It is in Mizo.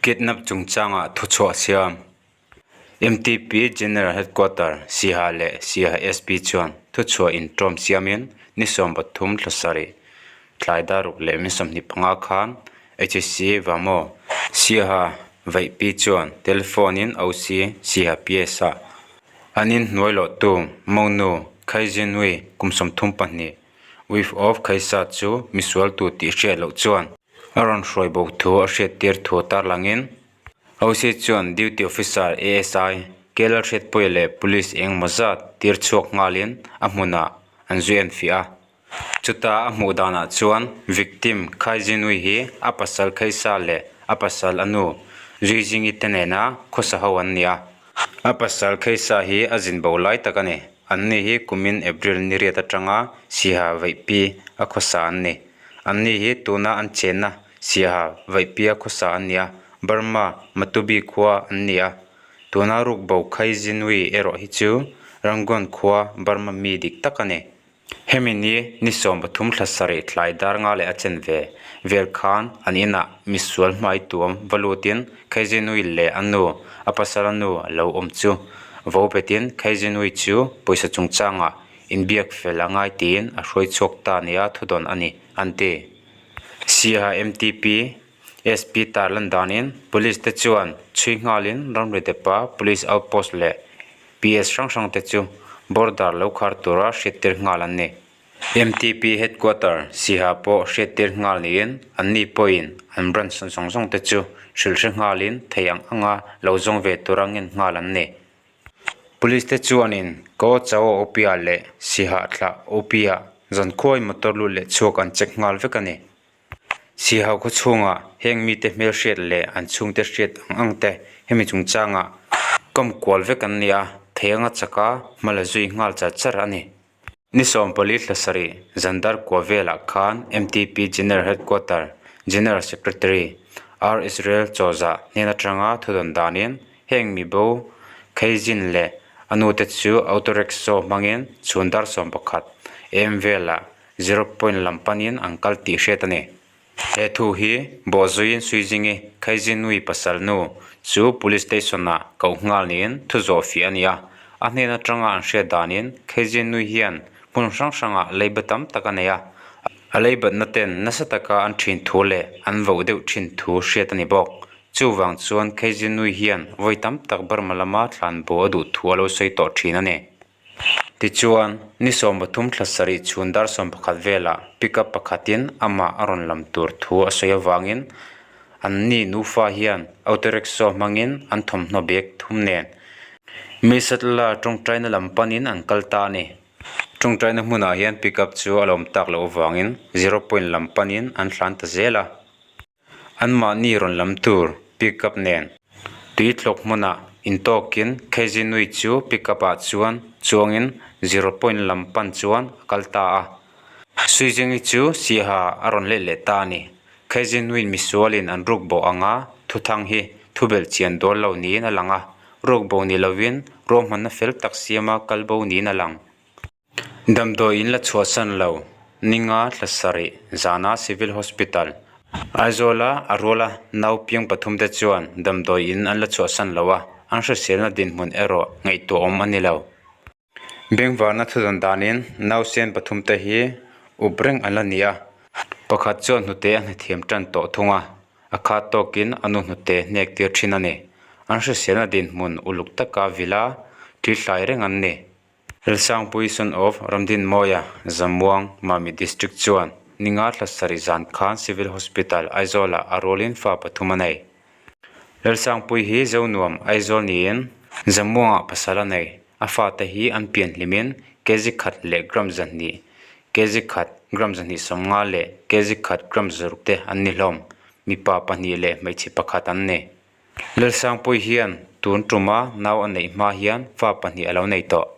Kidnap chungchangah thuchhuah siam. MTP General Headquarter Siaha leh Siaha SP chuan thuchhuah intawm siamin ni 13 thla sarih tlai daruk leh mi 25 khan HSC Vamo Siaha Vaihpi chuan telephone in OC Siaha PS ah an inhnuai lawhtu Monu Khaizinui kum 32 Wife of Khaisa chu misual tu tih hriat loh chuan a rawn hruai bo thu a hriattir thu tarlangin OC chuan Duty Officer ASI Keller Hriatpuia leh Police eng emaw zat tir chhuak nghalin a hmunah an zui an fiah a. Chuta a hmuh danah chuan victim Khaizinui hi a pasal Khaisa leh a pasal a nu Zuizingi te nena khawsa ho an ni a. A pasal Khaisa hi a zin bo lai tak a ni. Anni hi kumin April ni riat atanga Siha Vaihpi a khawsa an ni. Anni hi tuna an chenna Siaha Vaihpia khawsa an ni a, Burma Matubi khua an ni a. Tuna rukbo Khaizinui erawh hi chu Rangoon khua Burma mi dik tak a ni. Hemi ni ni 13 thla sarih tlai dar nga leh a chen ve vel khan an inah misual hmai tuam va lutin Khaizinui leh a nu, a pasal a nu lo awm chu vo betin Khaizinui chu pawisa chungchangah inbiak fel a ngai tiin a hruai chhuak ta nia thudawn a ni, an ti. Siaha MTP, SP tarlan danin Police te chuan chhui nghalin ramri depa Police Outpost leh PS hrang hrang te chu border lo khar tura hriattir nghal an ni. MTP Headquarter Siaha pawh hriattir nghal niin anni pawhin an branch zawng zawng te chu hrilh hre nghalin thei ang anga lo zawng ve tura ngen nghal an ni. Police te chuanin Ko Chao OP-ah leh Siha thlah OP-ah zankhuai motor lut leh chhuak an check nghal vek a ni. Siha khaw chhungah heng mite hmelhriat leh an chhungte hriat ang ang te hemi chungchangah kawm kual vek an ni a, thei anga chaka hma la zui nghal char char a ni. Ni 14 thla sarih Zandar kua velah khan MTP General Headquarter General Secretary R Israel Chawza hnen atanga thudawn danin heng mibo Khaizin leh a nute chu auto rickshaw hmangin chhun dar 11 em velah zero point lam panin an kal tih hriat a ni. He thu hi bawhzuiin Suizingi Khaizinui pasal nu chu Police Station-ah koh nghal niin thu zawh fiah a ni a. A hnen atanga an hriat danin Khaizinui hian hmun hrang hrangah leiba tam tak a nei a. A leibatna ten nasa taka an thin thu leh an voh deuh thin thu hriat a ni bawk. Chuvang chuan Khaizinui hian vawi tam tak Burma lama thlanbo a duh thu a lo sawi tawh thin a ni. Tichuan, ni 13 thla sarih chhun dar 11 velah pickup pakhatin amah a rawn lam tur thu a sawi avangin anni nufa hian auto rickshaw hmangin an thawmhnaw bag thum nen Misatla tawngtaina lam panin an kal ta a ni. Tawngtaina hmunah hian pickup chu a lawm tak loh avangin zero point lam panin an hlan ta zel a. Anmahni rawn lam tur pickup nen tui tlawk hmunah intawkin Khaizinui chu pickup ah chuan chuangin zero point lam pan chuan a kal ta a. Suizingi chu Siaha a rawn let leh ta a ni. Khaizinuiin misualin an ruk bo anga thuthang hi thubelh chian dawn lo niin a lang a, ruk bo ni lovin ruahmanna fel tak siama kal bo niin a lang. Damdawi in la chhuahsan lo, ninga thla sarih zana Civil Hospital, Aizawla a ruala nau piang pathum te chuan damdawi in an la chhuahsan lo a, an hriselna dinhmun erawh ngaihtuahawm a ni lo. Bengvarna thudawn danin nausen pathum te hi up reng an la ni a, pakhat chuan hnute a hnathiam tan tawh thung a, a khat tawkin a nu hnute hnek tir thin a ni. An hriselna dinhmun uluk taka vila thil hlai reng an ni. Lalsangpui son of Ramdinmawia, Zamuang, Mami District chuan ninga thla sarih zan khan Civil Hospital, Aizawlah a rualin fa pathum a nei. Lalsangpui hi Zonuam, Aizawl niin Zamuangah pasal a nei. A fate hi an pian hlimin kg khat leh gram 200, kg khat, gram 250 leh kg khat, gram 600 te an ni hlawm. Mipa pahnih leh hmeichhe pakhat an ni. Lalsangpui hian tun tuma nau a neih hma hian fa pahnih a lo nei tawh.